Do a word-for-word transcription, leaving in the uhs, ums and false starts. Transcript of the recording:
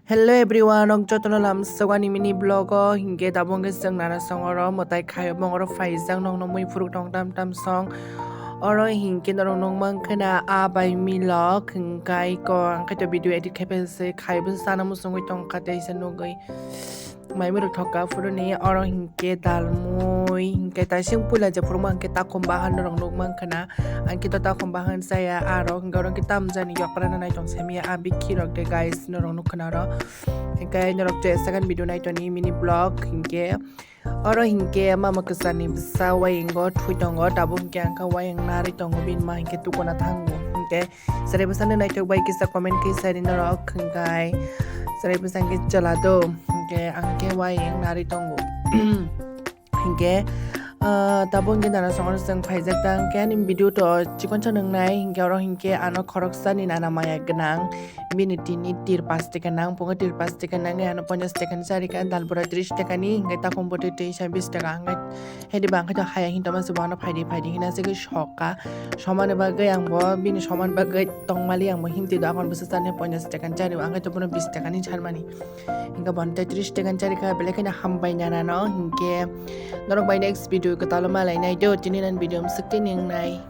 Hello everyone, nok jotono lamsogani mini vlog o. Hinkhe tabuk hinkhe chwng nana song oro mwtai khaio, bong oro phaijak, nokno mui phuruk tong tam tam song. Oro hinkhe norok nukmankhe na a bai milok, hinkhe ko angkhe to video edit khai phaise, khaibo sana muchungwi tongkha teisa nugwi. Mai mui rok thokka phuruni oro hinkhe dalmui, hinkhe taising puila je phurukma hinkhe takhum bahan norok nukmankha na. Ang khe to takhum bahan chaya, aro hwnkhe oro khe tamjani yokra na naitong samiya a bikhi rok de guys, norok nukha na oro. Hwnkhe norok je second video naitoni mini vlog hwnkhe oro hwnkhe mama kwchani bwsa wayingo thui tongo, tabuk hwnkhe ang khe waying narwi tongo, bini ma hwnkhe tukuna thango. Hwnkhe chwrai bwsani naithok bai kisa comment khe sari norok hwnkhe chwrai bwsa hwnkhe chwla do hwnkhe ang khe waying narwi tongo. Hinkhe, ah, tabuk hinkhe nana songno chwng phaijak ta, hinkhe ani video to chikon sa nwngnai, hinkhe oro hinkhe ano khoroksa ni nana maya gwnang, bini tini tir pas taka nang, pungo tir pas taka nangwi ano ponchas taka ni charikha, dal bwrwi tris taka ni, hinkhe takhum bwtwi twisa bis taka, hinkhe hedi bangkhe to haya hinto mase bono phaidi phaidi hina se khe sokha, somani bagwi ang bo bini soman bagwi tongmali ang bo himtwi do, akon bwsa chani ponchas taka ni chari, ang khe to bono bis taka ni charmani. Hinkhe bono tei tris taka ni chari kha, belai kheno hambai nana no. Hinkhe norok bai next video kwtal o malai nai do, tini nan video mwswk tini wngnai.